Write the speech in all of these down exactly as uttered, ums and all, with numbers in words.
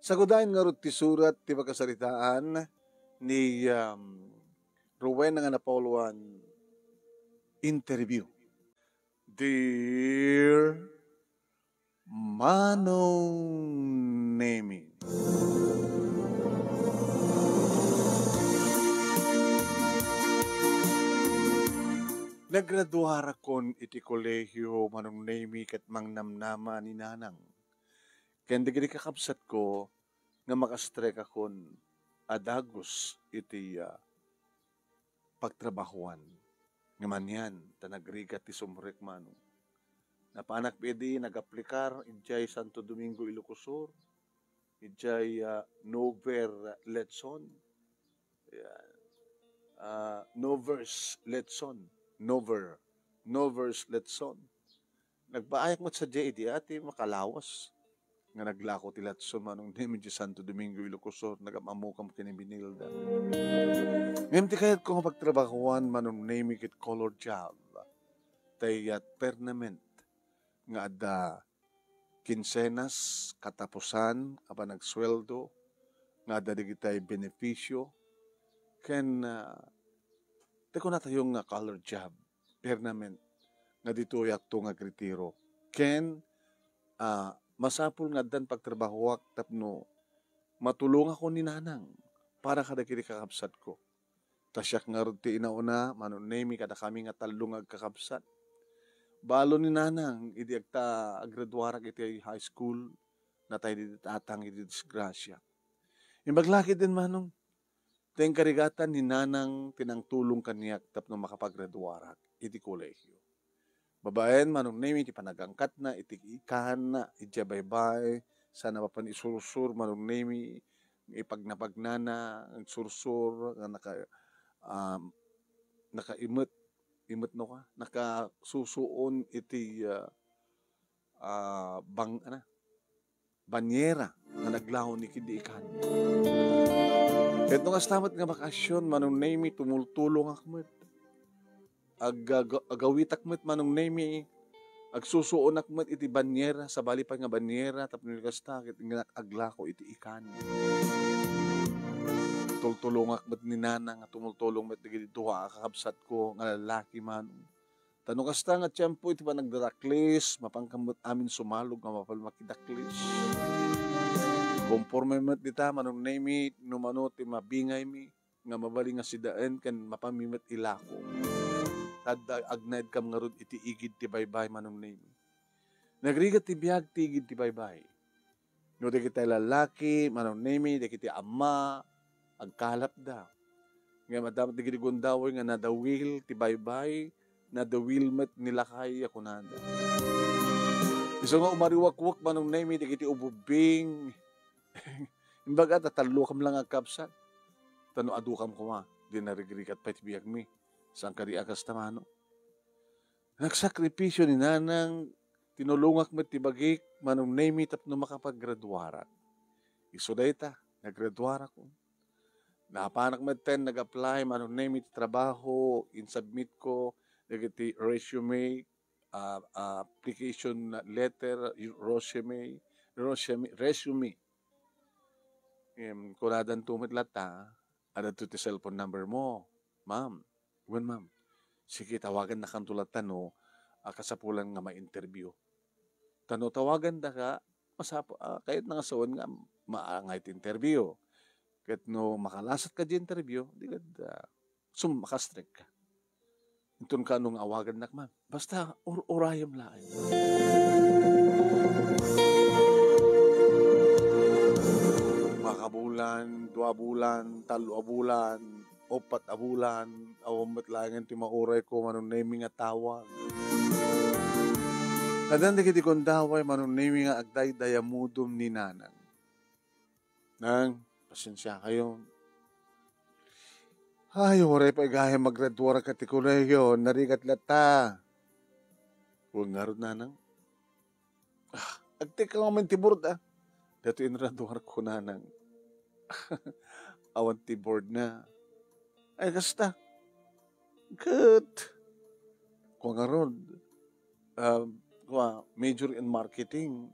Sagudayen ngarud ti surat ti pakasaritaan ni, um, Rowena nga napauluan, interview. Dear Manong Nemi. Nagraduarakon iti kolehiyo, Manong Nemi, ket mangnamnama ni Nanang ken dagiti kakabsatko nga makastrekakon a dagus iti, ah, pagtrabahoan. Ngem anian, ta nagrigat ti sumrek, Manong. Napanak idi nagaplikar idiay Santo Domingo, Ilocos Sur, idiay, ah, Nover Letson. Yan. Ah, Novers Letson. Nover. Novers Letson. Nagpaayak met sadiay idi a ti makalawas nga naglako ti Letson, Manong Nemi, idiay Santo Domingo, Ilocos Sur, nagam-ammokam ken ni Benilda. Ngem ti kayatko nga pagtrabahoan, Manong Nemi, ket color job. Tay, ah, permanent nga adda kinsenas, katapusan a panagsueldo, nga adda dagitay benepisio, ken, ah, ti kunatayo nga color job, permanent, nga ditoyakto nga agretiro. Ken, ah, masapul nga addan pagtrabahoak tapno matulongakon ni Nanang para kadagiti kakabsatko. Ta siak ngarud ti inauna, Manong Nemi, kadakami nga tallo nga agkakabsat. Balo ni Nanang idi agta-, aggraduarak iti high school, natay di tatang iti disgrasia. Imbag la ketdin, Manong, ta inkarigatan ni Nanang ti nangtulong kaniak tapno makapaggraduarak iti kolehiyo. Babaen, Manong Nemi, ti panagangkatna iti ikan idiay baybay, sana mapan isursur, Manong Nemi, ipagnapagnana, agsursur, nga naka-, um, nakaimet, imet no ka, nakasusuon iti, ah, ah, bang-, ana, banyera nga naglaw ni kidi ikan. Ket no kasta met nga bakasyon, Manong Nemi, tumultulongak met. Ag-, ag-, agawitak met, Manong Nemi, agsusuonak met iti banyera, sabali pay nga banyera, tapno kasta, ket ingnak aglako iti ikan. Tultulongak met ni Nana nga tumultulong met dagiti dua a kakabsatko nga lalaki, Manong. Ta no kasta nga tiempo iti panagdadaklis, mapanka met amin sumalog nga mapan makidaklis. Komporme met dita, Manong Nemi, no mano ti mabingaymi nga mabalin nga sidaen ken mapanmi met ilako. Ta adda agnaedkam ngarud iti igid ti baybay, Manong Nemi. Nagrigat ti biag ti igid ti baybay. No dagiti lallaki, Manong Nemi, dagiti amma, agkalapda. Ngem adda met dagiti gundaway nga nadawil ti baybay, nadawil met ni lakay a kunada. Isu nga umariwakwak, Manong Nemi, dagiti ububbing. Imbaga ta tallokam lang agkabsat. Ta no adukam koma, di narigrigat pay ti biagmi. Saan kadi a kasta, Manong? Nagsakripisio ni Nanang, tinulongak met ti bagik, Manong Nemi, tapno makapaggraduarak. Isu dayta, naggraduarak. Napanak metten nag-apply, Manong Nemi, ti trabaho, insubmit ko dagiti resume, ah, ah, application letter, resume, resume, resume. Em, kunadanto met latta, "Adda ti cellphone number mo, ma'am." "Wen, ma'am." "Sige, tawagannakanto latta no, ah, kasapulan nga ma-interview." Ta no tawagandaka, masap-, ah, kayatna nga sawen nga maangay ti interview. Ket no makalasatka diay interview, di kad, ah, sum-, makastrekka. Inton kaano nga awagannak man. Basta, ur-, urayem laeng. Makabulan, dua bulan, tallo a bulan, uppat a bulan, awan met laengen ti maurayko, Manong Nemi, nga tawag. Addan dagiti gundaway, Manong Nemi, nga agdaydayamudom ni Nanang. "Nang, pasensiakayo. Ay, uray pay gayam aggraduar iti kolehiyo, narigat latta." "Wen ngarud, Nanang." "Ah, agtekka ngamin ti board, ah." "Daytoy inraduarko, Nanang." "Awan ti board na." "Ay, kasta." "Ket," kua ngarud, ah, kua, "major in marketing."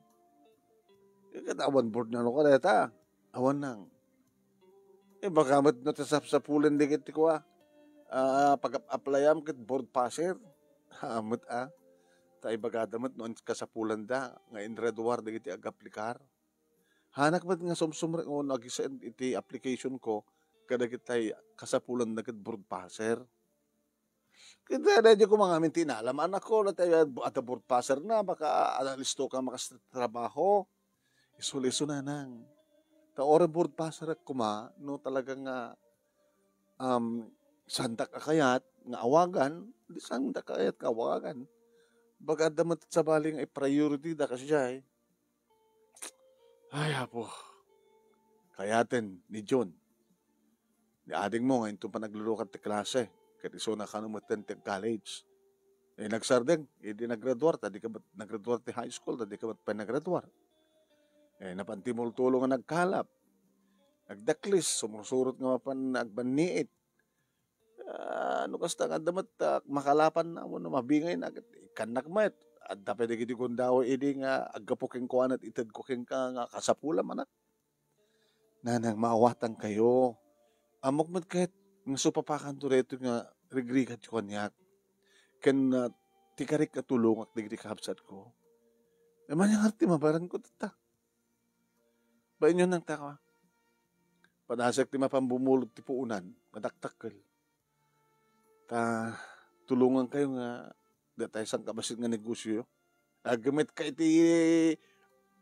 "Ket awan board na no kadayta." Awan nang. Eh, baka met no ti sapsapulen dagiti kua, ah, pag-ap-aplayam ket board passer. Haan met, ah. Ta ibagada met no kasapulanda nga ingraduar dagiti agaplikar. Hanak met nga sumsumrek no ag-send iti application ko kadagiti kasapulanda ket board passer. Ket daydi koma ngamin ti inalam, anakko, no ti adda board passer na, baka alisto ka makatrabaho. Isu-isu nanang. Ta uray board passer koma, no talaga nga, um, saandak a kayat nga awagan, di saandak a kayat nga awagan. Baka adda met sabali nga i-priority da kasdiay. Ay, Apo. Kayaten ni June, ni adingmo nga inton panaglulukat ti klase, ket isuna kano metten ti college. Eh, nagsardeng, idi naggraduar, ta di ka met naggraduar ti high school, ta di ka met pay naggraduar. Eh, napan ti multulo nga nagkalap. Nagdaklis, sumursurot nga mapan agbanniit. Ah, no kasta nga adda met, ah, makalapan na wenno mabingay na, ket ikkannak met. Adda pay dagiti gundaway idi nga aggapu kenkuana, itedko kenka nga kasapulam, anak. Nanang, maawatan kayo. Ammok met ket nga supapakanto daytoy nga rigrigatyo kaniak. Ken, ah, ti karik a tulongak dagiti kabsatko. Ania ngarud ti mabaranko tatta? Bainyo nang taka. Padasek ti mapan bumulod ti puonan nga dakdakkel. Ta tulongan kayo nga datay sangkabassit nga negosyo. Agmetka iti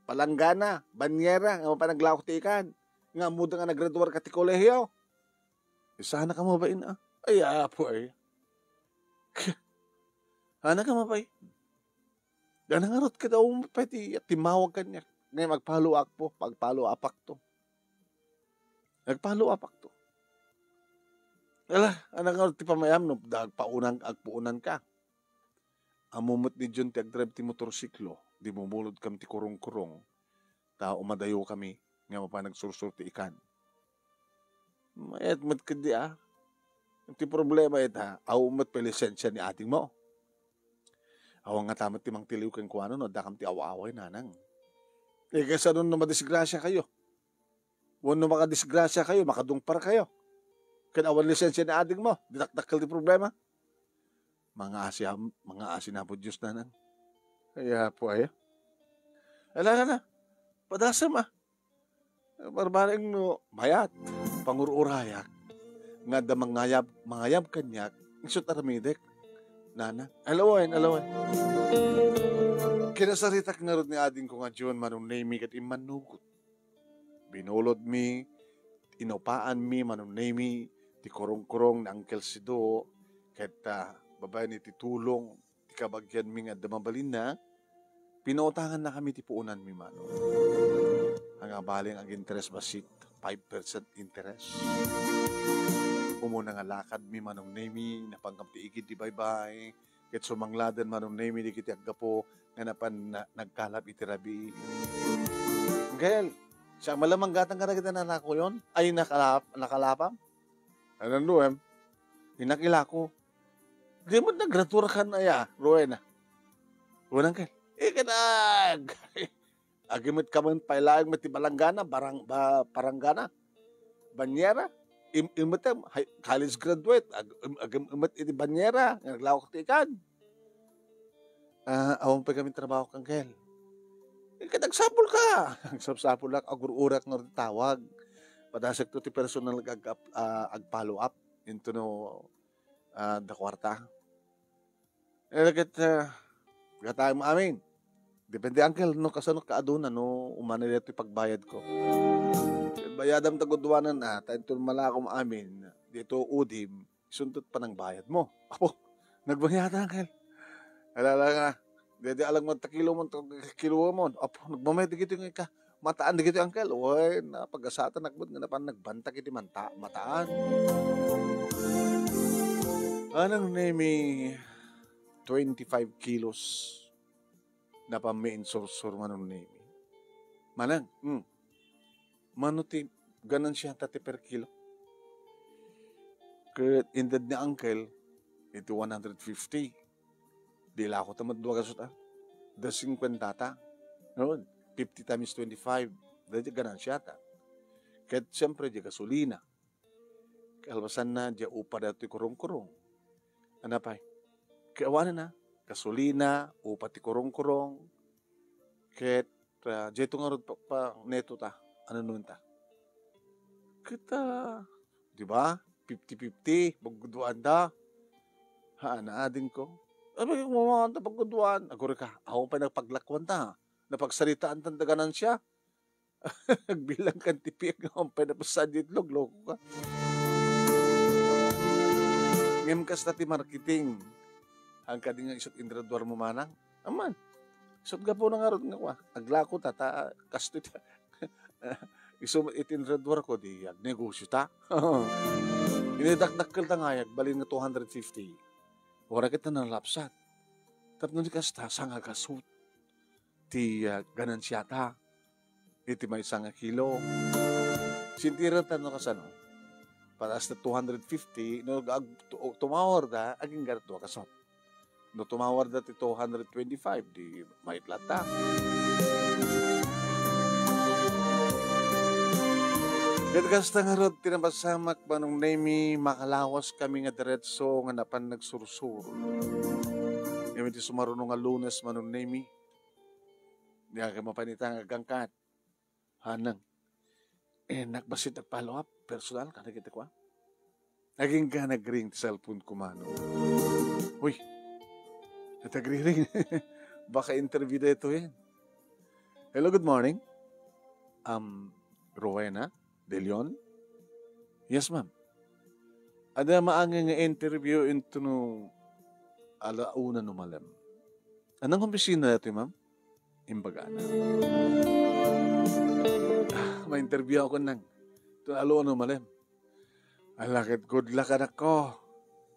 palanggana, banyera, nga mapan aglaok ti ikan. Nga ammoda nga naggraduar ka ti kolehiyo. Isana ka mabain, ah. Ay, apo, ay. Ana ka mabain. Dana ngarud, kada umay pay ti timmawag kaniak. Ngay magpalo akpo, pagpalo apakto. Nagpalo apakto. Ala, anak nga ti pamayam no, da agpaunang, agpuunan ka. Ammo met ni John ti agdrive ti motorsiklo, di mumulod kam ti kurong-kurong, ta umadayo kami nga mapan agsursur ti ikan. Mayat met kadi, ah. Ti problema ita, awan met pay lisensia ni adingmo. Awan nga ta met ti mangtiliw kenkuana no adda kam ti aw-away, nanang. Eh, kasano no madisgrasia kayo? Wenno makadisgrasia kayo, makadungpar kayo. Ken awan lisensia ni adingmo, di dakdakkel ti problema. Mangaasi am-, mangaasi ni Apo Dios, nanang. Ay, apo, ay. Ala, ala, ala. Padasem, ah. Barbareng no mayat, pangur-urayak. Nga adda mangayab, mangayab kaniak, isut aramidek. Nana, alawen, alawen. Kinasaritak ngarud ni adingko nga John, Manong Nemy, ket immannugot. Binulodmi, inupaanmi, Manong Nemy, ti kurong-kurong ni Uncle Sido, ket, ah, babaen iti tulong ti kabagianmi nga adda mabalinna, pinuotangannakami ti puonanmi, Manong. Ania bale nga aginteres bassit, five percent interest. Umuna nga lakadmi, Manong Nemy, napankam ti igid ti baybay, ket sumangladen, Manong Nemy, dagiti aggapu nga napan na-, nagkalap iti rabii. Uncle, siak met la manggatang kadagiti nanakoyon? Ay, nakalap-, nakalapam? Anan, Ruem? Innak ilako. Di met nagraduar kan aya, Ruem, ah. Unang kel. Ikan ag-, agimet ka man pay laeng met ti balanggana, barang-, ba-, paranggana. Banyera. Im-, imet em, high, college graduate. Ag-, im-, agim-, imet iti banyera. Nga naglawak ti ikan. Ah, awan pay kami trabaho, Uncle. Eh, ket agsapulka. Agsapsapulak, agur-urak nga tawag. Padasekto ti personal nga ag-, ag-, ah, ag-follow up into no, ah, da kuarta. Eh, ket, ah, gataem amin. Depende, Uncle, no kasano kaaduna, no umana daytoy pagbayadko. Bayadam ta guduanan, ah, ta inton malakom amin, dito udim, isuntot panangbayadmo. Apo, nagbayada, Uncle. Ala, ala nga. Dede alang mo ta kilo mo, ta kilo mo. Apo, nagmamay dagiti nga ika. Mataan dagiti, Uncle. Uy, napagasatan akbet nga napan nagbantag iti manta-, mataan. Anang Nemy, twenty-five kilos. Napanmi insursur, Manong Nemy. Manang, hmm. Mano ti ganansiata ti per kilo? Ket inted ni Uncle, iti one hundred fifty. Di la ako ta met dua gasut, ah. Da cincuenta ta. Ngayon, fifty times twenty-five. Daydi ganansiata. Ket siempre, di gasolina. Kalpasanna, di upa daytoy kurong-kurong. Ano pay? Kaya awanen na, gasolina, upa ti kurong-kurong, ket, ah, daytoy ngarud pa, pa neto ta, ano nun ta? Ket, ah, di ba? Fifty fifty, pagguduan da. Ha, naading ko. Sabi ko, "Mama, anta pagguduan." Agurika, awan pay nagpaglakwan ta. Napagsaritaan ta da ganansya. Agbilang kan ti piek nga ampay napasad itlog, loko ka. Ngem kasta ti marketing. Ang kadi nga isut intraduar mo manang. Aman. Isut gapu na ngarud nga kwa. Aglako ta, ta, kasto ta. Isu iti intraduar ko, di agnegosyo ta. Inidakdakkel ta nga, agbalin nga two hundred fifty. Wara kita nalapsat. Tapno di kasta, sangagasut ti, ah, ganansiata iti maysa nga kilo. Sintiran ta no kasano? Para hasta two hundred fifty, no, ag-, tu-, tumawar da, agingga dua kasot. No tumawar da ti two hundred twenty-five, di maitla ta. Ket kasta ngarud ti napasamak, Manong Nemy, makalawas kami nga diretso nga napan nagsursuro. Ngem iti sumaruno nga Lunes, Manong Nemy, di ka mapanita nga agangkat. Hanang. Eh, nakbasit nag-follow up, personal, kadagiti kua. Agingga nagring ti cellphone ko, Manong. Uy, nagriring. Baka interview daytoyen. Hello, good morning. Um, Rowena De Leon? Yes, ma'am. Adda maangay nga interview intono ala una no malem. Anong opisina daytoy, ma'am? Imbagana. Ah, ma-interview ako nang. Ito, alo, ano, malem. Ala ket good luck, anakko.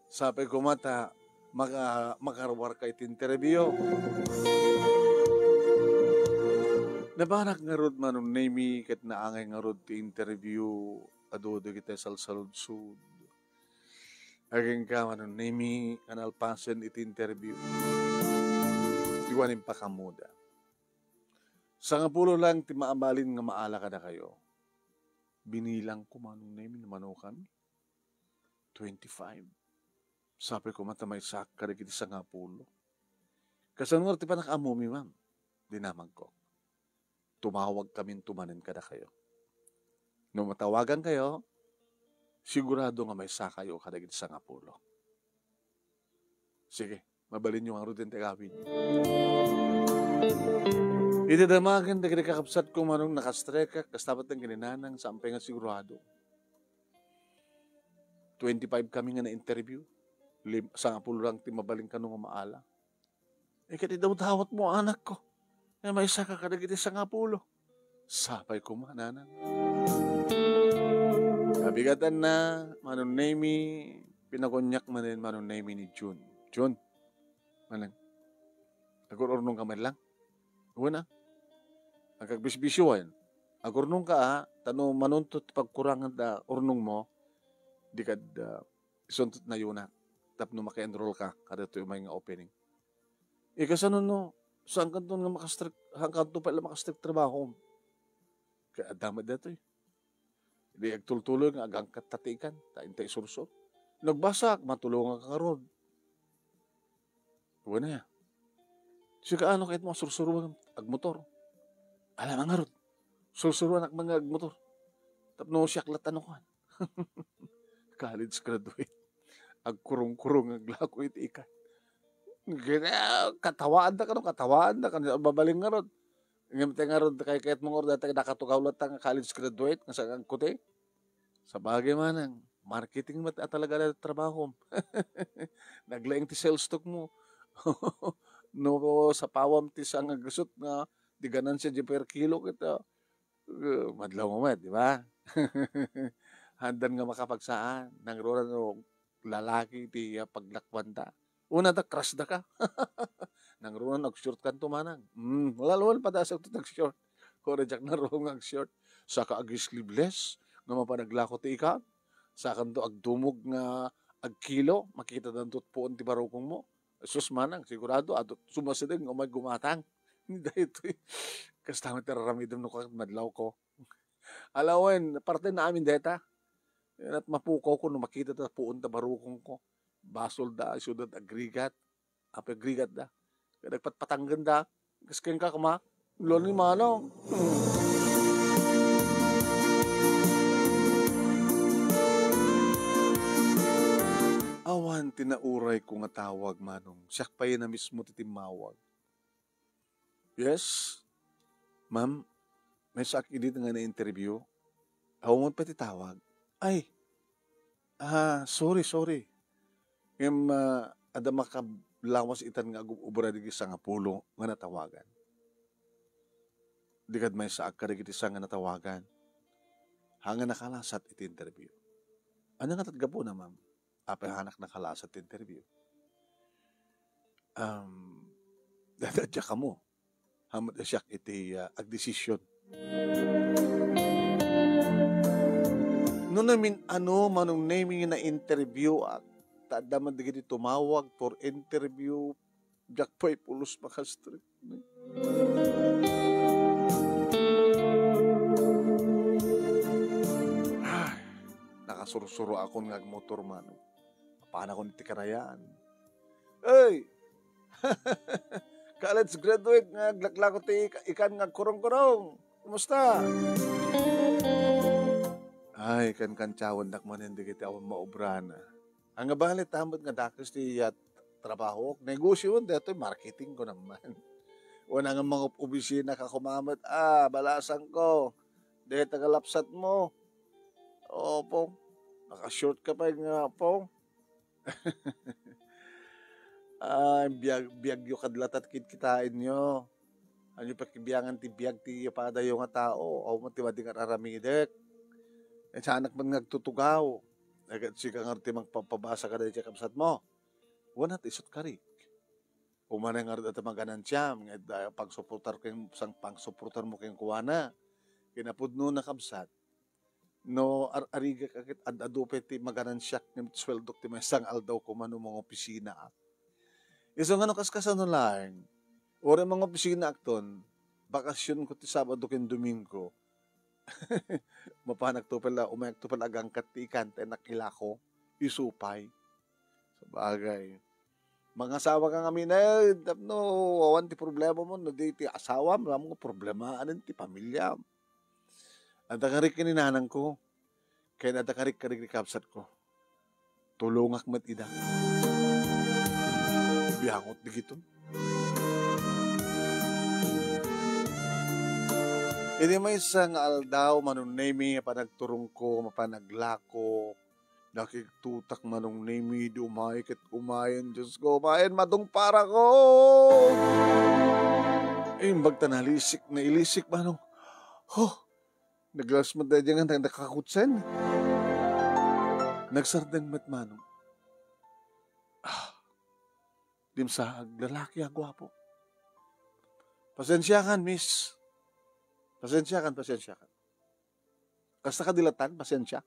Sapay koma ta maka-, makaruar ka iti interview. Nabanak ngarud, Manong Nemy, ket naangay ngarud ti interview, adu dagiti salsaludsod. Agingga, Manong Nemy, nga nalpasen iti interview. Diwan impakamuda. Sangapulo lang ti maabalin nga maala kadakayo. Binilang ko, Manong Nemy, no mano kami. Twenty-five. Sapay koma ta maysak kadagiti sangapulo. Kasano nga ti panakaammomi, ma'am? Dinamagko. Tumawag kamin tumanen kadakayo. No matawagan kayo, sigurado nga maysakayo kadagiti sangapulo. Sige, mabalinyo ngarud ti agawid. Iti damagen dagiti kakabsatko, Manong, nakastrek, kasta met ti kinanang, saan pay nga sigurado. Twenty-five kami nga na-interview. Lim-, sangapulo lang ti mabalin kano nga maala. Eh, ket idawdawatmo, anakko. Nga maysaka kadagiti sangapulo. Sapay koma, nanang. Kabigatanna, Manong Nemy, pinakuniak manen Manong Nemy ni Jun. Jun, manang, agur-urnong ka man lang. Wen a. Agkagbisbisioan. Agurnong ka, a, ta no manuntot ti pagkurangan da urnong mo, di kad, a, isuntot na yunak. Tapno maka-enroll ka, kada to umay nga opening. Eh, kasano no, saan kanton nga makastrek, saan kanto pay la makastrek trabaho? Kaya adda met datoy. Di agtultuloy nga agangkat ta ti ikan, ta intay isursur. Nagbasa, matulongan ka ngarud. Wen a. Sika ano, kayat mo, sursuruan, agmotor. Ala, mangarud. Sursuruan, ak-, mga agmotor. Tapno siak lat, ano, kuan. College graduate. Agkurong-kurong, aglako iti ikan. Gina-, katawaan da kano, katawaan da kano, mabaling ngarud. Ngem ti ngarud, kay, kayat mo ngarud, dati nakatugaw lat nga college graduate, nga sa agkuti. Sabagay manang, marketing met a talaga da trabahom. Naglaing ti sales talk mo. No, sapawam ti sangagasut nga, di ganansia di per kilo kita. Uh, madlaw mo met, di ba? Handan nga makapagsaan, nangruna no lalaki ti, ah, paglakwanta. Una ta, crush da ka. Nangruna no ag-short kanto manang. Hmm, wala, wala padasag to ag-short. Kora jak na ro nga ag-short. Saka ag-sleeveless, nga mapanaglako ti ikan. Sakanto agdumog nga agkilo, makita danto puon ti barukong mo. Sus manang, sigurado, adu sumasideg nga umay gumatang. Daytoy. Kasta met ti raramidem no ket madlaw ko. Ala wen, parte na amin deta. Yan at mapukaw ko no makita ta puon ta barukong ko. Basol da, isu da agrigat. Apay agrigat da. Kaya nagpatpatanggan da. Kas kenka kuma, ulo ni Manong. Awan ti nauray ko nga tawag, Manong. Siak pay na mismo ti timmawag. Yes? Ma'am, maysaak idi nga na-interview. Awan pay ti tawag. Ay! Ah, sorry, sorry. Ngem, ah, adda makablawas itan nga agub-ubra dagiti sangapulo nga natawagan. Di kad maysaak kadagiti sa nga natawagan. Haan nga nakalasat iti interview. Ania ngata ti gapuna, ma'am? Apay haanak nakalasat ti interview? Um, dadadia kamo. Haan met siak iti, ah, agdesisyon. No namin-ano, Manong Nemy, nga na-interview ak, ta adda man dagiti tumawag for interview, diak pay pulos makastrek. Ay, nakasursuroakon nga agmotor, Manong. Apanakon iti karayaan. Ey! College graduate nga aglaklako ti ik-, ikan nga agkurong-kurong. Kumusta? Ay, kankantyawandak manen dagiti awan maobrana. Ania bale ta met nga dakes ti, ah, trabahok, negosyo, daytoy marketing ko naman. Wen nga mangop-obisina ka kumamet, ah, balasan ko. Dayta nga lapsat mo. Opo. Naka-short ka pay nga, Pong. Ah, biag-, biagyo kad latta ti kitkitaenyo. Ania pay ti biangan ti biag ti padayo nga tao? Awan met ti madi nga ar-aramidek. Eh, saanak man nga agtutugaw. Ay, ket sika ngarud ti mangpapabasa kadaydi a kabsatmo. Wen, isu't karik. Umanay ngarud adda maganansiam, nga adda pangsuportar ken, sang pangsuportarmo kenkuana. Kinapudnona, kabsat, no ar-arigak a ket ad-adu pay ti maganansiak ngem sueldok ti maysa nga aldaw koma no mangopisinaak. Isu nga no kaskasano laeng, uray mangopisinaakton, bakasionko ti Sabado ken Domingo. Mapanakto pay la, umayakto pay la agangkat ti ikan ta innak ilako, isu pay. Sabagay, mangasawa ka ngamin, eh, tapno awan ti problemamo, no di ti asawam, ammom nga problemaanen ti pamiliam. Adda karik ken ni nanangko, ken adda karik kadagiti kabsatko. Tulongak met ida. Biangot digiton. Idi maysa nga aldaw, Manong Nemy, a panagturongko, mapanaglako, nakigtutak, Manong Nemy, idi umay ket umayen, Diosko, umayen, madungparako! Imbag ta nalisik, nailisik, Manong. Huh! Naglas met daydi nga nag-, nakakutsen. Nagsardeng met, Manong. Ah, dimsaag, lalaki a guapo. Pasensiakan, miss. Pasensiakan, pasensiakan. Kasta ka dilatan, pasensia.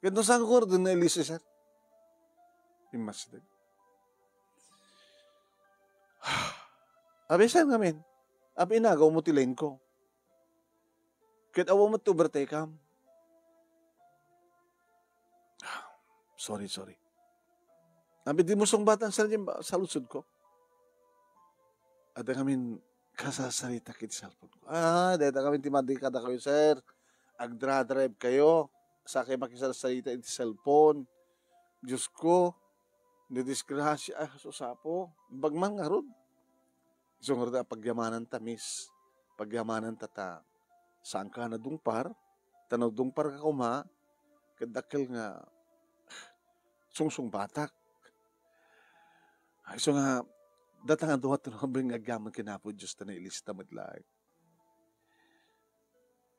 Ket no saan ko nailisik, sir? Immasdek. Abi, saan ngamin? Abi, inagaw mo ti lane ko. Ket awan met ti overtake-am. Sorry, sorry. Abi, di mo sungbatan, sir, yung saludsod ko. Adda ngamin kasasarita iti cellphone ko. Ah, dayta ngamin ti madi kadakayo, sir. Agdra-drive kayo. Sa kayo makisasarita iti cellphone. Diyos ko, nadisgrasya. Ay, sus Apo. Bagman ngarud. Isu ngarud a pagyamanan ta, miss. Pagyamanan ta ta. Saan ka nadungpar? Ta nadungpar ka koma, ket dakkel nga sungsungbatak. Ay, isu nga, data nga dua ti rumbeng nga agyaman ken Apo Dios ta nailista met laeng.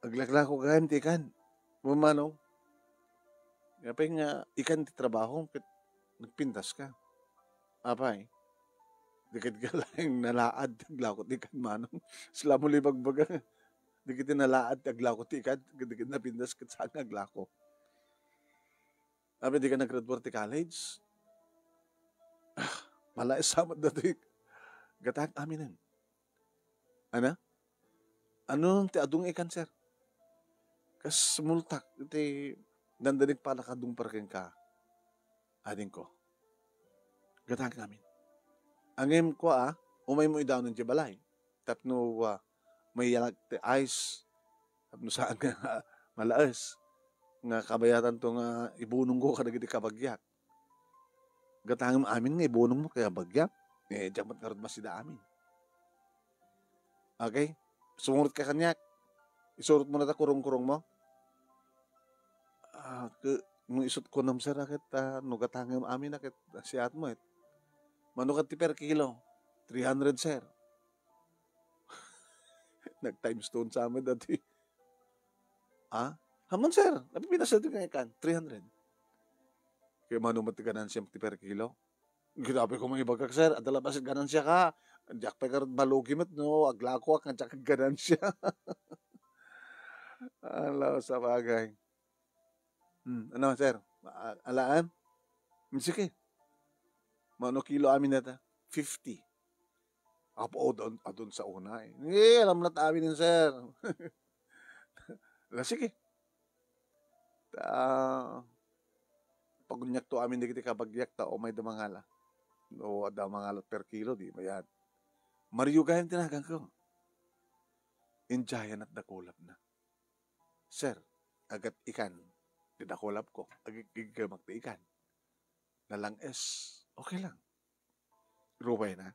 Aglaklako gayam ti ikan. Mamano? Apay nga ikan ti trabaho, ket nagpintas ka. Apay? Di ket laeng nalaad ti aglako ti ikan, Manong. Sila mo libagbaga. Di ket nalaad ti aglako ti ikan, di ket napintas ket saan nga aglako. Abi, di ka naggraduar ti college? Ah, malaes sa met datoy. Gatag aminen. Ana? Ano ti adu nga ikan, sir? Kas multak iti dandanik pannakadungpar kenka, adingko. Gatangem amin. Ngem kua, a, umaymo idanon idiay balay. Tapno, a, maiyalak ti ice. Tapno saan nga malaes. Nga kabayatanto nga ibunongko kadagiti kabagiak. Gatangem amin nga ibunongmo kay abagyam. Eh, diak met ngarud masida amin. Okay? Sumurot ka kaniak. Isurot mo na ta kurong-kurong mo. Ah, ke-, no isut ko nam, sir, aket, ah, no gatangem amin, aket, siat mo, et. Mano ket ti per kilo? Three hundred, sir. Nag-times two sa amin dati. Ah? Haman, sir. Napipinas na ti nga ikan. Three hundred. Kaya mano met ti ganansiam ti per kilo? Grabe ko mangibagak, sir. Adda labasit ganansia ka. Diak pay garud balugi met no aglakoak nga diak ganansya. Ala, sa bagay. Hmm, ano, sir? A-, alaan? Hmm, sige. Mano kilo amin nata? Fifty. Apo, adun, adun sa una, eh. Eh, alam na ta amin, sir. La, sige. Ta, paguniak to amin dagiti kabagiak ta umay da mangala. No, adda mangala per kilo, di mayat. Mario gayam ti naganko. Indiayan at dakulap na. Sir, agat ikan. Di dakulap ko. Agiggamak ti ikan. Nalang-es. Okay lang. Rowena.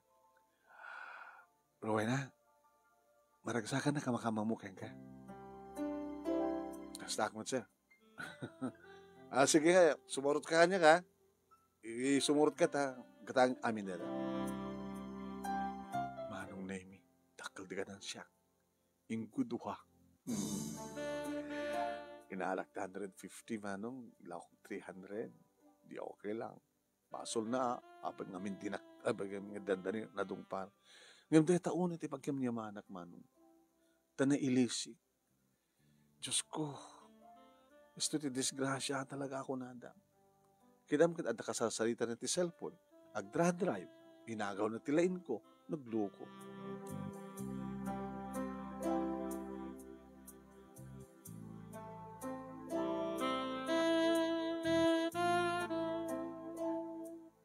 Rowena, maragsakan na kamakamamu kenka. Kasta ak met, sir. Ah, sige nga, sumurot ka kaniak, ha? I-, sumurot ka ta, gatang amin na. Manong Nemi, dakkel ti ganansiak. Ingkuduha. Inalak ti hundred fifty, Manong, ilawak three hundred. Di okay lang. Basol na, apay ngamin dinak, apay ngamin dandani nadungpar. Ngem dayta unay ti pagyamyamanak, Manong. Ta nailisik. Diyos ko, isu ti disgrasya talaga ako nada. Kidam ket adda kasarsarita na ti cellphone. Agdra-drive. Inagaw na ti lain ko. Nagluko.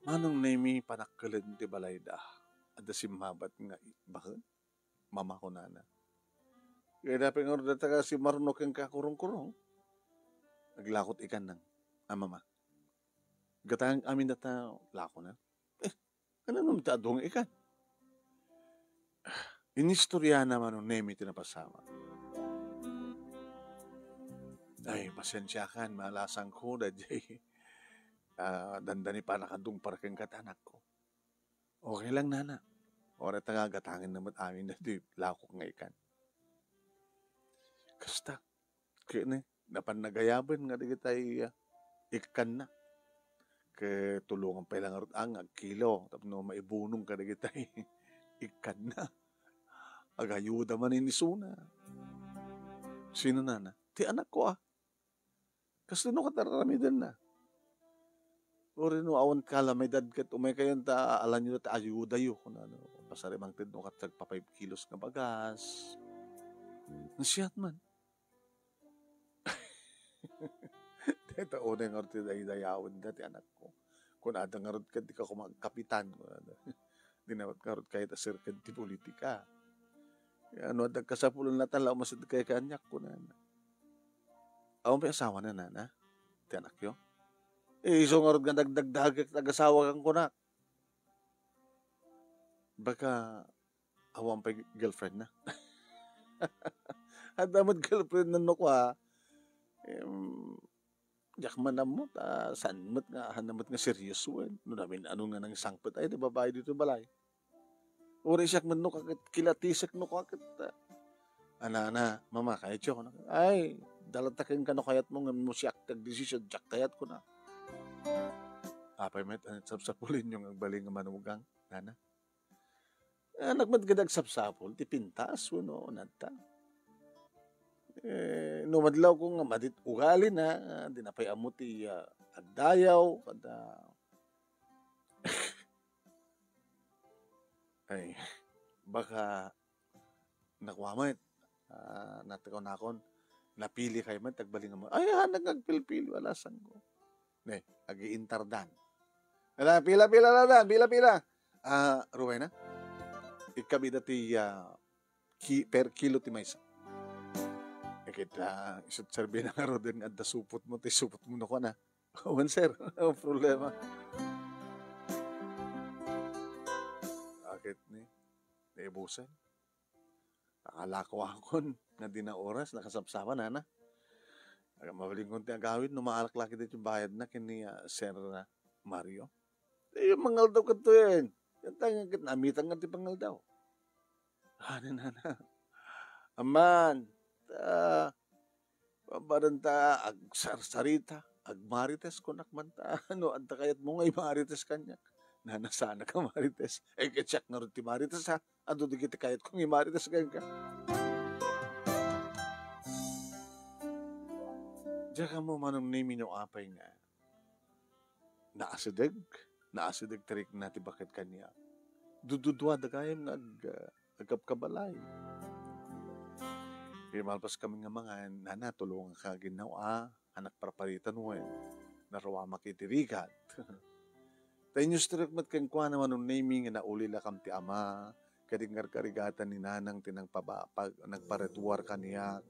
Manong Nemi, panakkelen ti balayda. Adda simmabat nga i-, baken? Mama, kunana. Kaya dapay nga data ka si Marno ken kakurong-kurong. Aglakot ikan nang, a, mama. Gatang amin data lako na. Eh, ano naman ta adung ikan? Inistorya na Manong Nemi ti napasamak. Ay, pasensya kan, malasang ko, dayjay, ah, dandani pannakadungpar ken kat anak ko. Okay lang, nana. Ora ta nga gatangen na met amin dati lakok nga ikan. Kasta, ket ne, napan nagayaben nga dagitay, ah, ikkanna. Ket tulongan pay lang ngarud nga agkilo tapno maibunong kadagitay ikkanna. Agayuda man ni isuna. Sino, nana? Ti anak ko, ah. Kasla no ket ar-aramidenna. Uray no awan kalamidad ket umay kayon ta alanyo ta ayudayo, kunana. Pasaremangted no ket agpa-five kilos nga bagas. Nasiat man. Deta unay ngarud ti daydayawenda ti anakko. Kunada ngarud ket dika koma agkapitan, kunada. Di na ngarud kayat a sirked ti politika. Ano, adda kasapulan latta la umasid kay kaniak, kunana. Awan pay asawana, nana? Ti anakyo? Eh, isu ngarud nga nagdagdagek ti agasawa kan kunak. Baka awan pay girlfriend na. Adda met girlfriend na no kua. Em, diak man ammo, ta saan met nga, saan met nga seryoso, eh. No namin ano nga nangsangpet, ay, di babae dito balay. Uray siak met no, kaket kilatisek no, kaket, ah, ana, ana, mama, kayatyo, no? Ay, dalataken ka no kayat mo, nga mo siak tagdesisyon, diak kayat ko na. Apay met, ano, sapsapulinyo nga agbalin nga manugang, nana? Anak met gada agsapsapul, ti pintas, wenno, nanta. Eh, no madlaw ko nga madit ugali na, ah, di na pay ammo ti, ah, agdayaw, kada, ay, baka nakuamet, ah, natikaw nakon, Napili kayo man, tagbaling mo. Ay, hanag agpilpili, wala sangko. Ne, agi-intardan. Ala, pila, pila, ladan, pila, pila. Ah, Rowena, ikabida ti, ah, ki-, per kilo ti maysa. Eh, kita, isut serbi na nga roden nga adda supot mo, ti supot mo na kuan, ah. Wen, sir. No problema. Bakit ni? Naibusan. Nakalako akon nga di na oras, nakasapsapa, nana. Aga, mabaling kon ti agawid, no maalak laki ditoy bayad na ken ni, ah, Sir, ah, Mario. Eh, yung mangaldaw kadto yan. Yan tayo nga ket naamitan nga ti pangaldaw. Ano, nana? Aman, ta, Babaen ta agsarsarita, agmarites, kunak man ta, no, adda kayatmo nga imarites kaniak. Nana, saanak a marites. Eh, ket siak ngarud ti marites, ha? Adu dagiti kayatko nga imarites kenka. Diak ammo, Manong Nemi, no apay nga naasideg, naasideg ti rikna ti baket kaniak. Dududuada gayam nga ag-, agkabkabalay. Ket malpas kami nga mangan, nana, tulonganka, ginnaw, a, anak, parparitan wen. Naruamak iti rigat. Ta inyustorek met kenkuana, Manong Nemi, nga naulilakam ti ama, ket inkarkarigatan ni nanang ti nangpaba-, pag-, nagparetuar kaniak.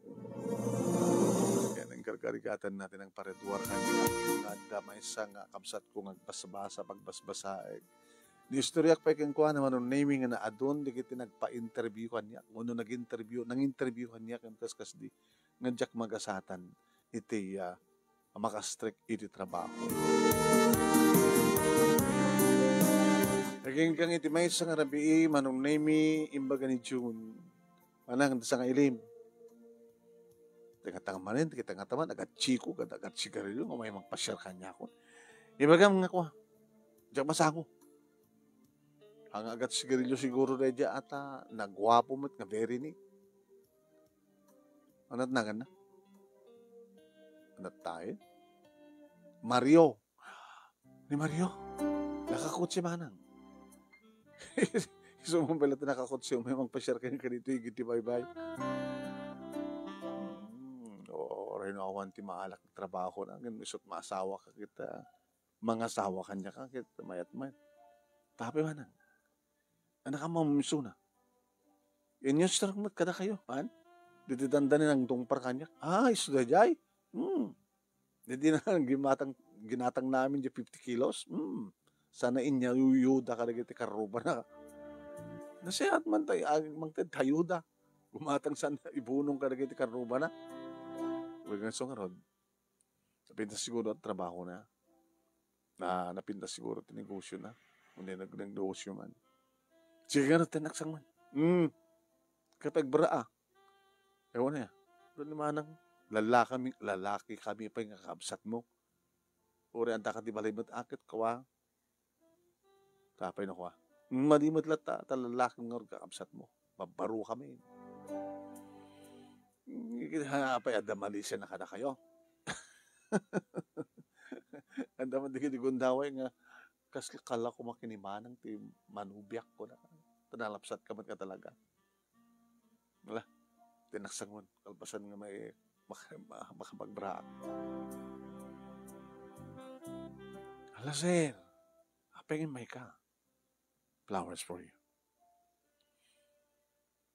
Ket inkarkarigatanna ti nangparetuar kaniak. Nga adda maysa nga kabsatko nga agbasbasa, pagbasbasaek. Niistoriak pay kenkuana, Manong Nemi, nga naadun dagiti nagpa-interview kaniak, wenno nag-interview, nang-interview kaniak, ken kaskasdi, nga diak magasatan iti, ah, makastrek iti trabaho. Aginggang iti maysa nga rabii, Manong Nemi, imbaga ni June, manang, adda sangailim. Tanga-tanga manen, tanga-tanga man, agat chiko, agat, agat sigarilyo, nga may magpasiar kaniakon. Ibagam nga kua, diak masango. Ang agat sigarilyo siguro daydiay ata, naguapo met nga very neat. Anat naganna? Anat tayo? Mario. Ni Mario, nakakotse manang. Isu man pala ti nakakotse, may magpasiar kaniak kaditoy, iti baybay. Hmm, o, reno awan ti maalak ti trabaho na, ngem isut maasawaka ket, ah, mangasawa kaniak ket mayat man. Tapay manang. Anak, a mamamsuna. Inyustorek met kadakayo, an? Ditoy dandani nangtungpar kaniak. Ah, isu daydiay? Hmm. Ditoy na ginatang, ginatang namin diay fifty kilos. Hmm. Sana inyayuda kadagiti karrubana. Nasayaat man tayo, aging mangted ayuda. Gumatang sana ibunong kadagiti karrubana. Wen, nga isu ngarud, napintas siguro ti trabahona. Na, napintas siguro ti negosiona. Wenno nag-, nagnegosio man. Sige nga, ti nagsango man. Hmm. Ket agbara, a. Ewan ya. Doon ni manang, lalaki kami, lalaki kami pay nga kabsatmo. Uray adda ka ti balay met a ket kua. Tapay na kua. Madi met latta, ta lalaki nga kakabsatmo. Mabbaro kami. Ha, apay, adda malisian a kadakayo. Adda man dagiti gundaway nga, kas-, kala ko makinimanang ti manubiak, kuna. Ta nalapsatka met nga talaga. Ala, ti nagsango, kalpasan nga may maka-, ma-, makapagbraak. Ala, sir, apay nga immayka? Flowers for you.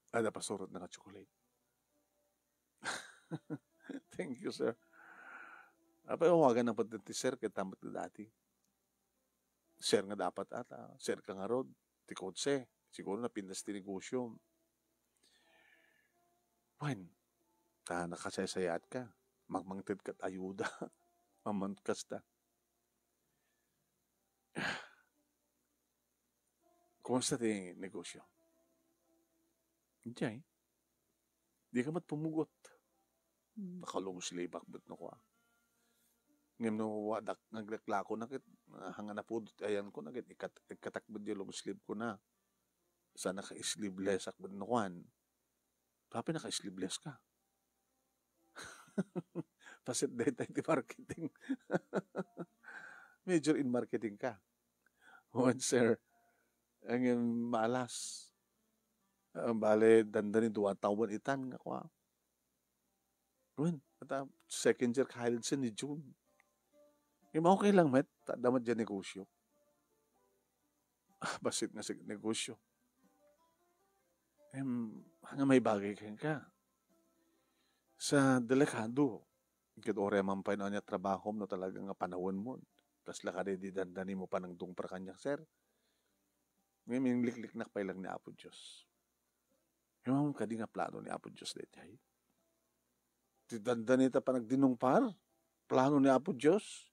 Adda pasurotna nga chocolate. Thank you, sir. Apay, awagan na pati ti sir, ket ta met dati. Sir nga dapat ata, sir ka ngarud, ti kotse. Siguro napintas ti negosio. Wen, ta nakasaysayaatka. Mangmangted kat ayuda. Mamangkasta. Kumusta ti negosio? Diay. Di ka met pumugot. Hmm, naka-long sleeve ak met no kua. Ngem no, wa-, dak-, naglaklako na ket, ah, hanga napudot ayan ko na ket, ikat-, ikatak met di long sleeve ko na. Sa naka-sleeveless ak met no kuan. Tapay naka-sleeveless ka. Paset dayta iti marketing. Major in marketing ka. Wen, sir. Ang, um, malas. Ah, bale, dandani dua tawen itan nga kua. Wen, ata second year college ni June. Ngem okay lang met, ta adda met diay negosyo. Ah, bassit nga sig-, negosyo. Em, nga maibagay kenka. Sa delikado, ket uray man pay no ania trabahom no talaga nga panawenmo. Kasla kadi di dandanimo panagdungpar kaniak, sir. Ngem inlikliknak pay lang ni Apo Dios. Ngem kadi nga plano ni Apo Dios daytoy? Ti dandani ta panagdinungpar, plano ni Apo Dios?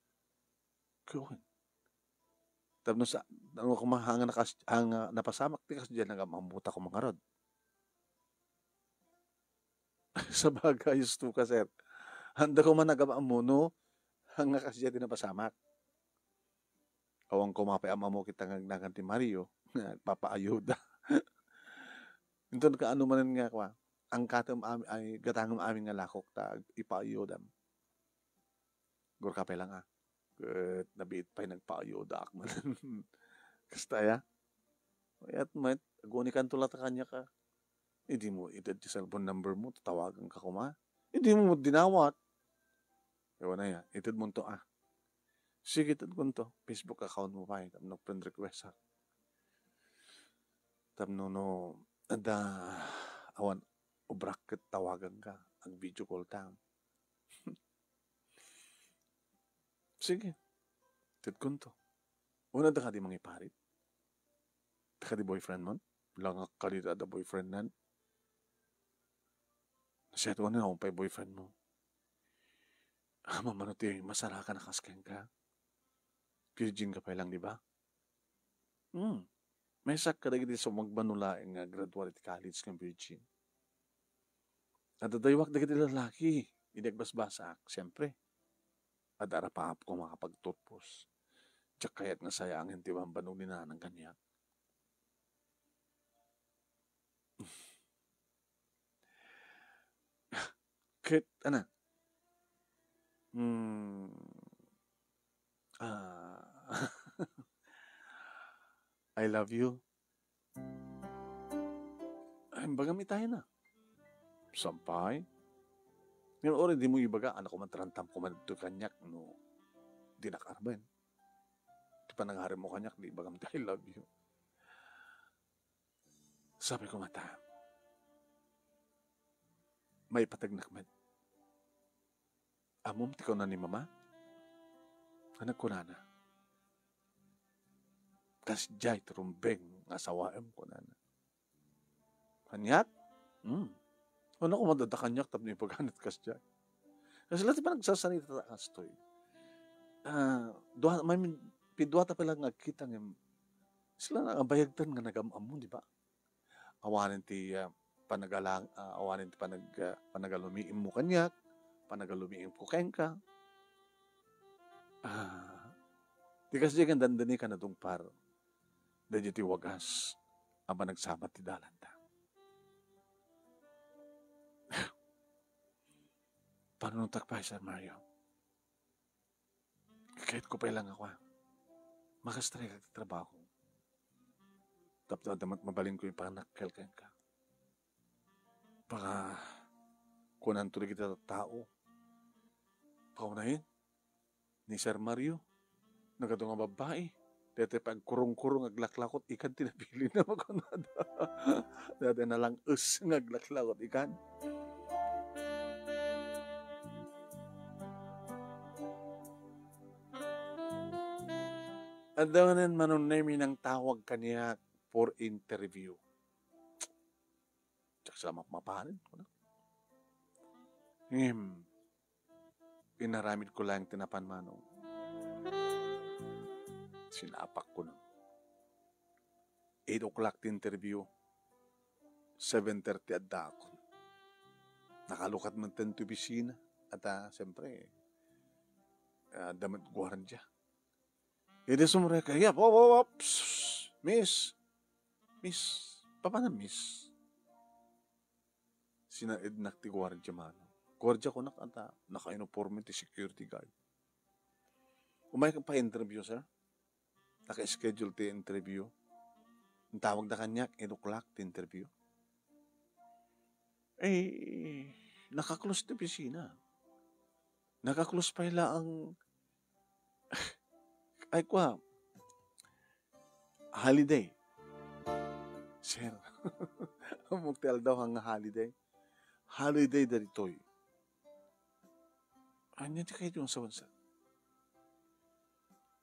Ket wen. Tapno sa, ano, koma, haan nga nakas-, haan nga napasamak ti kasdiay, nagam-ammo ta koma ngarud. Sabagay, husto ka, sir. Haanda koma nagam-ammo no haan nga kasdiay ti napasamak. Awan koma pay am-ammo ket ti nagnagan ti Mario, nagpapaayuda. Inton kaano manen nga, kua, angkatem am-, ay, gatangem amin nga lakok ta ipaayudam. Gurka pay lang, ah. Ket nabiit pay nagpaayudaak manen. Kasta aya? Ket met, agunikanto latta kaniak, ah. Idi mo ited ti cellphone number mo, tatawaganka koma. Idi mo dinawat. Awan aya, itedmonto, ah. Sige, itedkonto. Facebook account mo pay, tapno friend request, ha. Tapno no, adda, awan, ubrak ket tawaganka, ag-video call ta. Sige. Itedkonto. Wen, adda kadi mangiparit? Adda kadi boyfriend mo? Langak kadi ta adda boyfriend nan? Siya, wen, awan pay boyfriend mo. Ammom no ti masarakan a kas kenka? Virgin ka pay lang, di ba? Hmm. Maysak kadagiti sumagmamano laeng nga graduate iti college nga virgin. Adda daywak dagiti lalaki, idi agbasbasaak, siempre. Adda arapaap koma a pagtutpos. Diak kayat nga sayaangen ti bambanog ni nanang kaniak. Ket, ana, hmm, ah, I love you. Ay, imbagam itay na. Sampay. Ngem uray dimo ibaga, anak ko man, tarantam ko man ito kaniak, no, dinak arben. Ti panangarim mo kaniak, di ibagam ti I love you. Sabi ko, mata, maipategnak met. Ammom ti kuna ni Mama? Nga nagkunana, "Kasdiay ti rumbeng nga asawaem," kunana. Kaniak? Hmm. Ano ko madada kaniak tapno ipaganat kasdiay? Kasla ti panagsasanita ta kastoy. Ah, dua, may min-, pidua ta pala nga agkita ngem sila nga bayagtan nga nagam-ammo, di ba? Awanen ti, ah, panagalang-, ah, awanen ti panag-, ah, panagalumiim mo kaniak, panagalumiim ko kenka. Ah, di kasdiay nga dandani ka nadungpar. Daydiay ti wagas a panagsabat ti dalanta. Panunottak pay, Sir Mario. Kayatko pay lang a kua, makastrike ti trabaho. Tapno adda met mabalinko ipanakkel kenka. Baka kunanto dagiti tattao, "Paunayen ni Sir Mario, nagadu nga babbai, daytoy pay agkurungkurung, aglaklakot ikan ti napilina," makunada. Daytoy nalang-es nga aglaklakot ikan. Adda manen Manong Nemy nangtawag kaniak for interview. Diak sa mapmapanen, kuna. Ngem, inaramidko laeng ti napan, Manong. Sinapak, kuna. Eight o'clock ti interview. Seven thirty addaakon. Nakalukat man ti opisina. At, ah, siyempre, ah, adda met guardia. Idi sumrekka, "Yap, op, op, op, psst, miss, miss, papanan, miss?" Sinaednak ti guardia, Manong. Guardia, kunak, ata naka-uniforme ti security guard. "Umayka pa-interview, sir. Naka-schedule ti interview. Intawagda kaniak, eight o'clock ti interview." Eh, Naka-close ti opisina. Naka-close pay laeng, ay, kua, holiday. Sir, ammok ti aldaw nga holiday. Holiday daytoy. Ania ti kayatyo nga sawen, sir?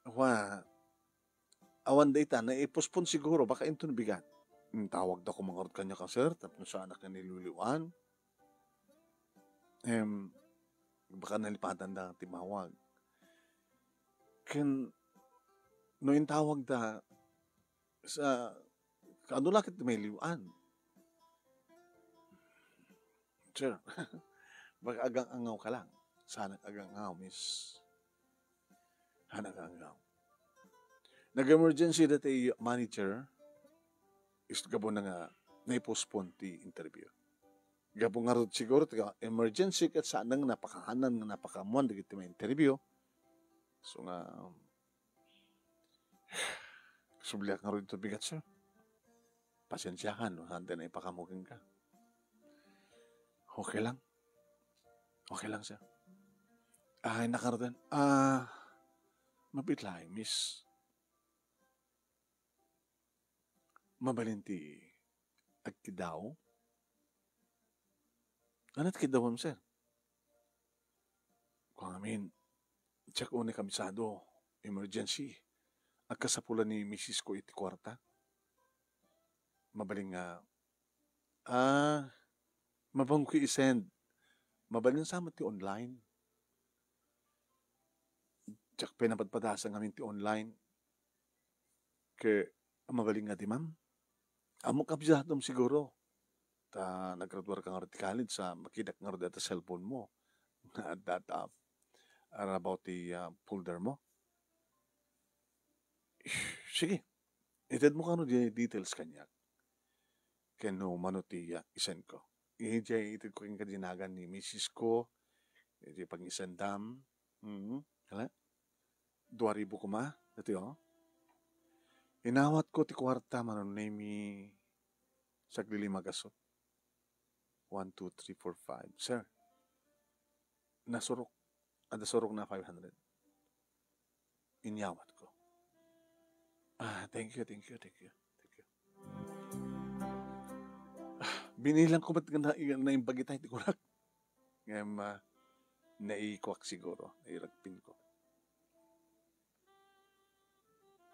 Wa, awan dayta, nai-postpone siguro, baka inton bigat. Intawagda koma ngarud kaniak, sir, tapno saanak nga niliwliwan. Em, baka nalipatanda nga timmawag. Ken, no intawagda, sa, kaano la ket ti mailiw-an? Sir, baka agang-angaw ka lang. Saanak agang-angaw, miss. Saanak agang-angaw. Nag-emergency dayta ti manager, is gapu na nga nai-postpone ti interview. Gapu ngarud siguro ti emergency ket saan nga napakahanan nga napakaammoan dagiti ma-interview. So nga, subliak ngarud iti bigat, sir. Pasensiakan no saan ti naipakaammo kenka. Okay lang. Okay lang, sir. Ay, nakaruten. Ah, mabiit laeng, miss. Mabalin ti agkiddaw? Ania ti kiddawem, sir? Kua ngamin, diak unay kabisado, emergency. Agkasapulan ni misis ko iti kuarta. Mabalin nga, ah, mabangon ko i-send. Mabalin sa met ti online. Diak pay napadpadasa ngamin ti online. Ket mabalin nga di, ma'am? Ammok a bisadom siguro. Ta naggraduar ka ngarud ti college, sa makitak ngarud dayta cellphone mo. Nga adda ta, ah, about ti, ah, folder mo. Sige. Itedmo kano di details kaniak. Ken no mano ti, ah, i-send ko. Idiay ited ko kenka di nagan ni misis ko, iti pangisendam. Mhm. Hala? Dua ribu koma, dati, oh. Inawat ko ti kuarta, manunemi saglilima gasut. One, two, three, four, five. Sir, nasurok. Adda surok na five hundred. Inyawat ko. Ah, thank you, thank you, thank you, thank you. Ah, binilang ko met nga na, naimbag itay ti kurak. Ngem, ah, naikuak siguro, nairagpin ko.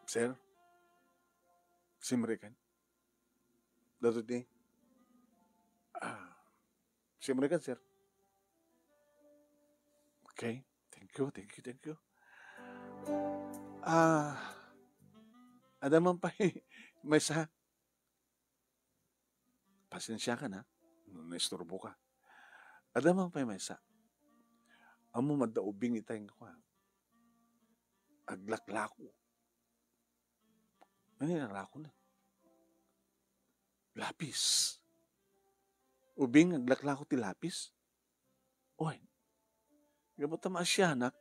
Sir? Simrekan? Datoy ti? Ah, simrekan, sir. Okay. Thank you, thank you, thank you. Ah, adda man pay maysa. Pasensiakan, ha, no naisturbo ka. Adda man pay maysa. Ammom, adda ubing itay nga kua. Aglaklako. Ania ti laklakona? Lapis. Ubing, aglaklako ti lapis? Oy, gapu ta maasianak,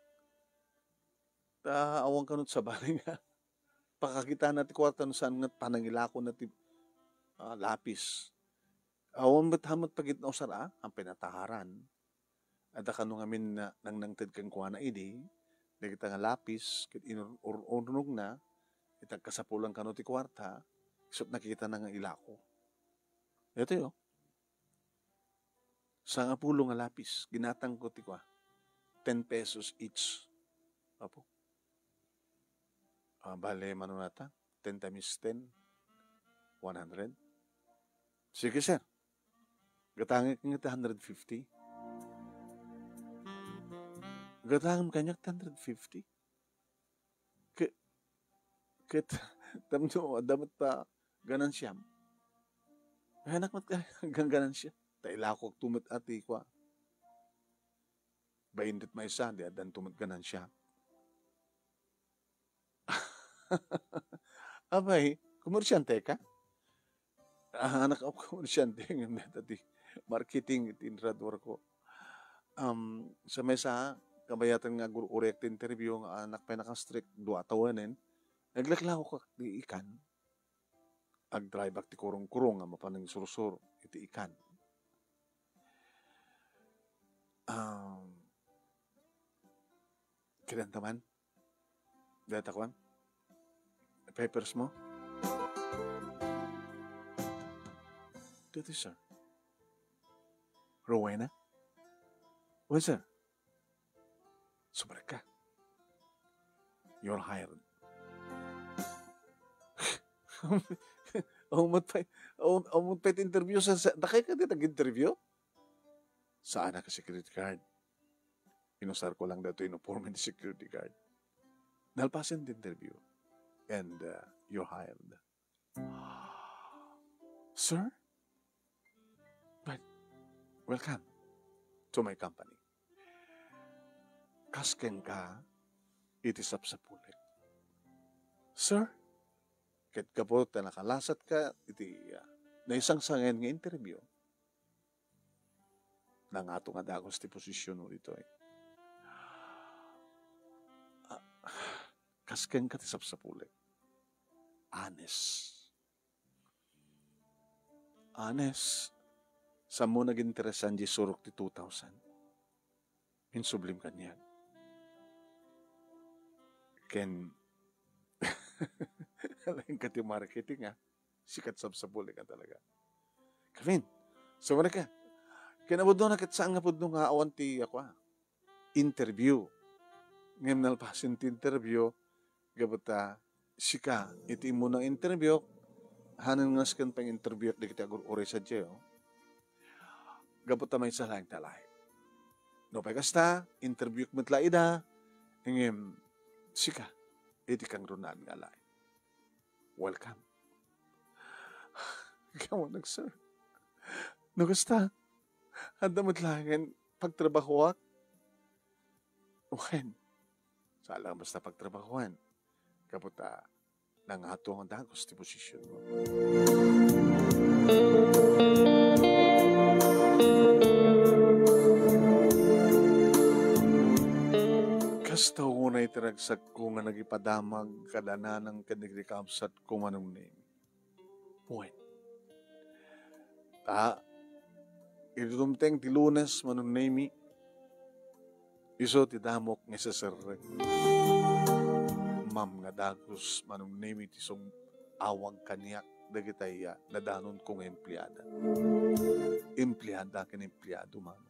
ta awan kano ti sabali nga pakakitana ti kuarta no saan nga panangilakona ti, ah, lapis. Awan met, awan met pagitnausar, a, ang pinataharan. Adda kano ngamin nga nangnangted kenkuana idi, dagita nga lapis, ket inur-, ur-, urnurongna, iti agkasapulan kano ti kuarta, isut' nakitana nga ilako. Daytoy, oh. Sangapulo nga lapis, ginatangko ti kua, ten pesos each. Apo. Ah, bale, mano nata? Ten times ten, one hundred. Sige, sir. Gatangek nga ti hundred fifty. Gatangem kaniak ti hundred fifty. Ke-, ket, tapno adda met ta ganansiam. Anak met ka, gan-, ganansia. Ta ilakokto met a ti kua. Bain ket maysa, di addanto met ganansia. Apay, komersiante ka? Ah, anak a komersiante, ngem dayta ti marketing iti inraduar ko. Um, sa maysa, kabayatan nga agur-urek ti interview nga anak pay nakastrek, dua a tawenen, naglaklakok ti ikan. Agdriveak ti kurong-kurong nga mapan nangisursur iti ikan. Um, Kailan ta man? Data kwan? Papers mo? Dati, sir. Rowena? Well, sir. Sumrek ka. You're hired. Umot pa, um, umot pa iti interview, sir. Sa, dakay ka di nag-interview? Saan ka security guard? Inusar ko lang daytoy uniforme ti security guard. Nalpasen ti interview. And, uh, you're hired. Sir? But, welcome to my company. Kas kenka iti sapsapulek. Sir? Ket gapu ta nakalasat ka iti, ah, naisangsangen nga interview, nangato nga dagus ti posisionmo ditoy. Ah, kas kenka ti sapsapulek. Honest. Honest. Sammo naginteresan di surok ti two thousand. Insublim kaniak. Ken, alaen ka ti marketing, ah. Sikat sapsapulek ka talaga. Kevin, sumrek ka. Ken apudno na ket saan nga pudno nga awan ti, ako, ah, interview. Ngem nalpasen ti interview, gapu ta sika iti immuna nga interview, hanen nga nasken pang-interview dagiti agur-uray sadiay, oh. Gapu ta maysa laeng ti alaek. Nupay kasta, interview met la ida, ngem sika iti kangrunaan nga alaek. Welcome. Kawanak, sir. No kasta, adda met laengen pagtrabahoak? Wen, saan lang basta pagtrabahoan. Gapu ta nangato nga dagus ti posisionmo. Kasta unay ti ragsakko nga nagipadamag kada nanang ken dagiti kabsatko, Manong Nemi. Wen. Ta, idi dumteng ti Lunes, Manong Nemi, isu ti damok nga iseserrek. Ma'am nga dagus, Manong Nemi, ti sung-awag kaniak dagitay, ah, nadanonko nga empleada. Empleada ken empleado, Manong.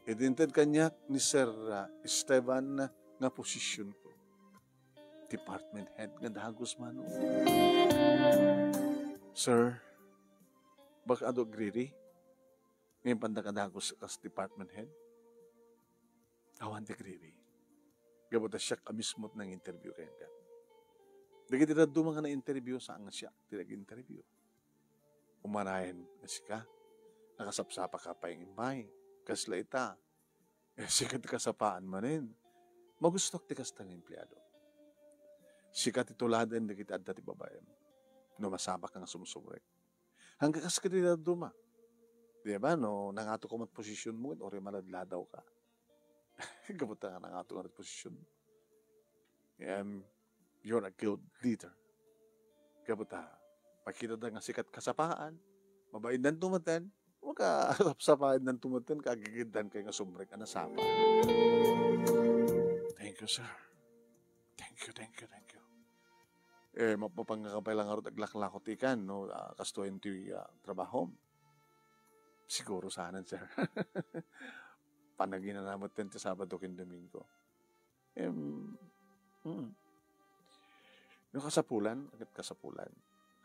Idi inted kaniak ni Sir, ah, Esteban nga posisionko. Department head nga dagus, Manong. Sir, baka adu agriri? Ngem panda ka dagus kas department head? Awan ti agriri. Gapu ta siak a mismo ti nang-interview kenka. Dagiti dadduma nga na-interview, saan nga siak ti nag-interview. Umanayen nga sika, nakasapsapa ka pay nga imbay. Kasla ita, eh, sika ti kasapaan manen. Magustuak ti kasta nga empleado. Sika ti tuladen dagiti adda ti babaem. No masapaka nga sumsumrek. Hangga kas ket ti dadduma. Di ba, no, nangato ka met posisionmo, ket uray maladladaw ka. Gapu ta nga nangato nga posisionmo. Em, you're a good leader. Gapu ta, makitada nga sika ti kasapaan, mabaindan tumeten, makasapsapaindan tumeten, kagigiddan kay nga sumrek a nasapa. Thank you, sir. Thank you, thank you, thank you. Eh, map-, mapanggap ka pay lang ngarud aglaklako ti kan, no? Ah, kastoy ti, ah, trabahom. Siguro saanen, sir. Panaginana met ti Sabado ken Domingo. Em, mm. No kasapulan, agit kasapulan.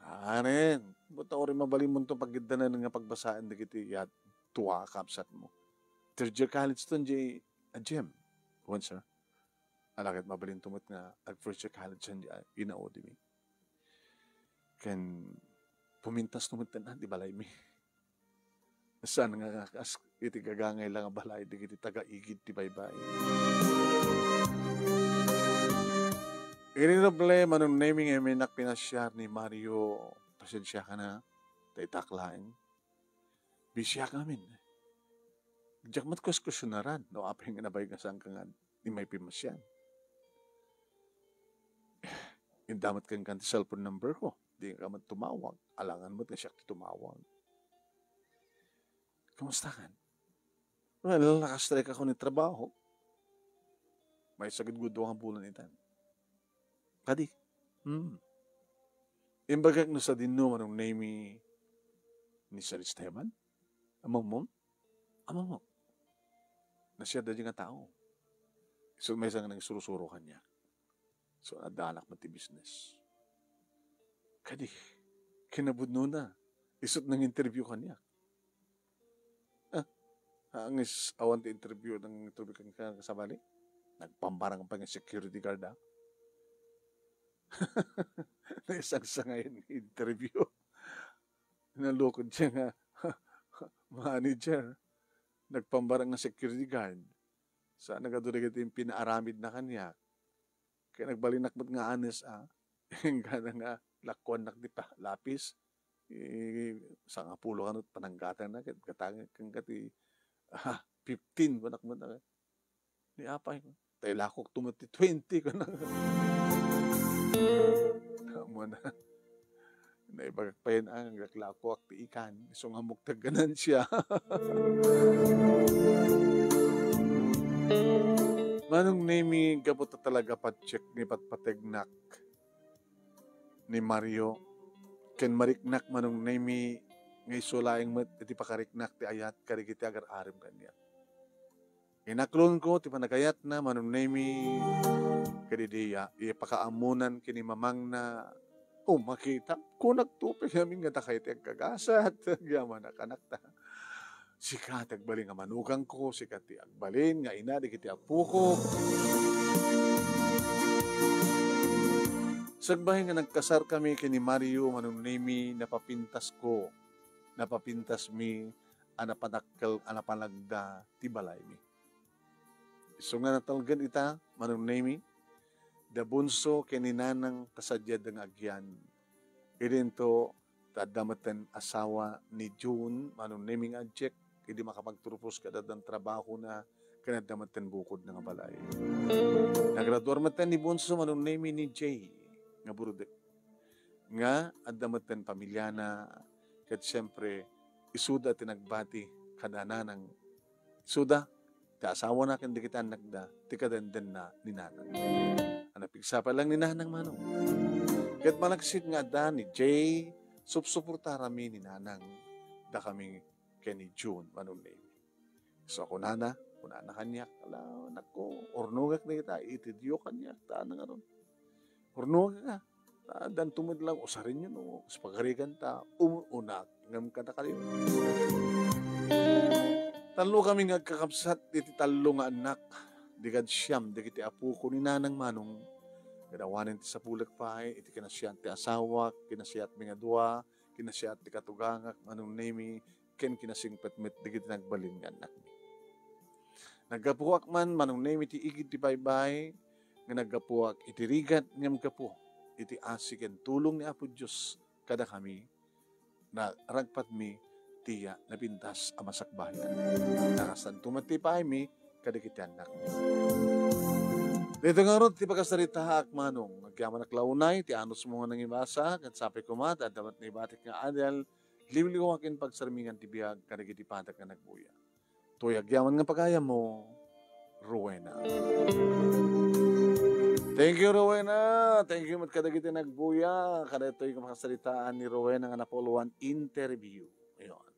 Anen, buta uri mabalinmonto pagiddanan nga pagbasaen dagiti ya tua a kabsatmo. Third year college ton, J-, a Jem. Wen, sir. Ala ket mabalinto met nga ag-first year college-an di, ah, inaudimi. Ken pumintas no met ti balaymi. Saan nga kas iti gagangay la nga balay dagiti taga-igid ti baybay. Iti problema, Manong Nemi, nga iminnak pinasiar ni Mario, pasensiakan a, ta itak laeng. Bisiak amin. Diak met kuestionaran no apay nga nabayag nga saanka nga immay pimasiar. Inda met kenka ti cellphone number ko. Dika met tumawag. Alangan met nga siak ti tumawag. Kumusta kan? Well, naka-strike ako ni trabaho. Maysa gud nga dua nga bulan itan. Kadi. Hmm. Imbagak no sadino, Manong Nemi, ni San Esteban? Ammom? Ammom? Nasiat daydi nga tao. Isu maysa nga nangisursuro kaniak. So, adda anak met ti business. Kadi, kinapudnona, isut nang-interview kaniak. Ah, angis awan ti interview, nang-interview kan, kan kasabali? Nagpambarang pa nga security guard, ah. Naisangsangayan nga interview. Nalukod siya nga manager. Nagpambarang nga security guard. Sa nagadu dagiti pinaaramid na kaniak. Kaya nagbalinak met nga honest, ah. Inggana nga lakuannak ti pa-, lapis. Eh, sangapulo kano pananggatangna, ket gatangek ken kati, ah, fifteen, kunak met, ah. Ni apay, tay lakok to met ti twenty, kunak. Amo na. Naibagak pa yan, ah, aglaklakoak ti ikan. Isu nga ammok ti agganansya. Manong Nemi, gapu ta talaga patchek ni patpategnak ni Mario, ken mariknak, Manong Nemi, nga isu laeng met iti pakariknak ti ayat kadagiti agar-arem kaniak. Inaklonko ti panagayatna, Manong Nemi, ket idi ya-, ipakaammonan ken ni mamangna, "O, makita, kunak to, pay amin nga dakay ti agkagasat." Agyaman a kanakta. Sika ti agbalin nga manukangko, sika ti agbalin nga ina dagiti apoko. Sakbay nga nagkasarkami ken ni Mario, Manong Nemi, napapintasko, napapintasmi a napadakkel a napanagda ti balaymi. Isu nga natalged ita, Manong Nemi, da Bunso ken ni Nanang ta sadiada nga agyan. Idinto, ta adda metten asawa ni June, Manong Nemi, nga adjek idi makapagturpos ket addan trabahona ken adda metten bukodna nga balay. Nagraduar metten ni Bunso, Manong Nemi, ni Jay nga burudek. Nga adda metten pamiliana, ket siempre, isuda ti nagbati kada nanang. Isuda ti asawana ken dagiti annakda ti kadendenna ni nanang. A napigsa pay lang ni nanang, Manong. Ket malaksid nga adda ni Jay, supsuportarami ni nanang, dakami ken ni June, Manong Nemi. So, kunana, kunana kaniak, "Ala, anakko, urnogek dayta, itedyo kaniak, ta ngarud. Urnogek a, ta addan to met lang usarenyo no, kas pagarigan ta, um-, unak, ngem kadakayo." Tallokami nga agkakabsat iti tallo nga annak, di kad siam dagiti apoko ni Nanang, Manong. Ket awanen ti sapulek pay, iti kinasiat ti asawak, kinasiatmi nga dua, kinasiat ti katugangak, Manong Nemi, ken kinasingpet met dagiti nagbalin nga annakmi. Naggapuak man, Manong Nemi, ti igid ti baybay nga naggapuak iti rigat ngem gapu iti asi ken tulong ni Apo Dios kadakami, naragpatmi ti ya napintas a masakbayan. Nakasanto met ti ipaaymi kadagiti annakmi. Daytoy ngarud ti pakasaritaak, Manong. Agyamanak la unay ti anusmo nga nangibasa, ket sapay koma ta adda met naibatik nga adal, liwliwa ken pagsarmingan ti biag kadagiti patag nga nagbuya. Toy agyaman nga pagayammo, Rowena. Thank you, Rowena. Thank you met kadagiti nagbuya. Kadaytoy nga pakasaritaan ni Rowena nga napuluan interview. Ayun.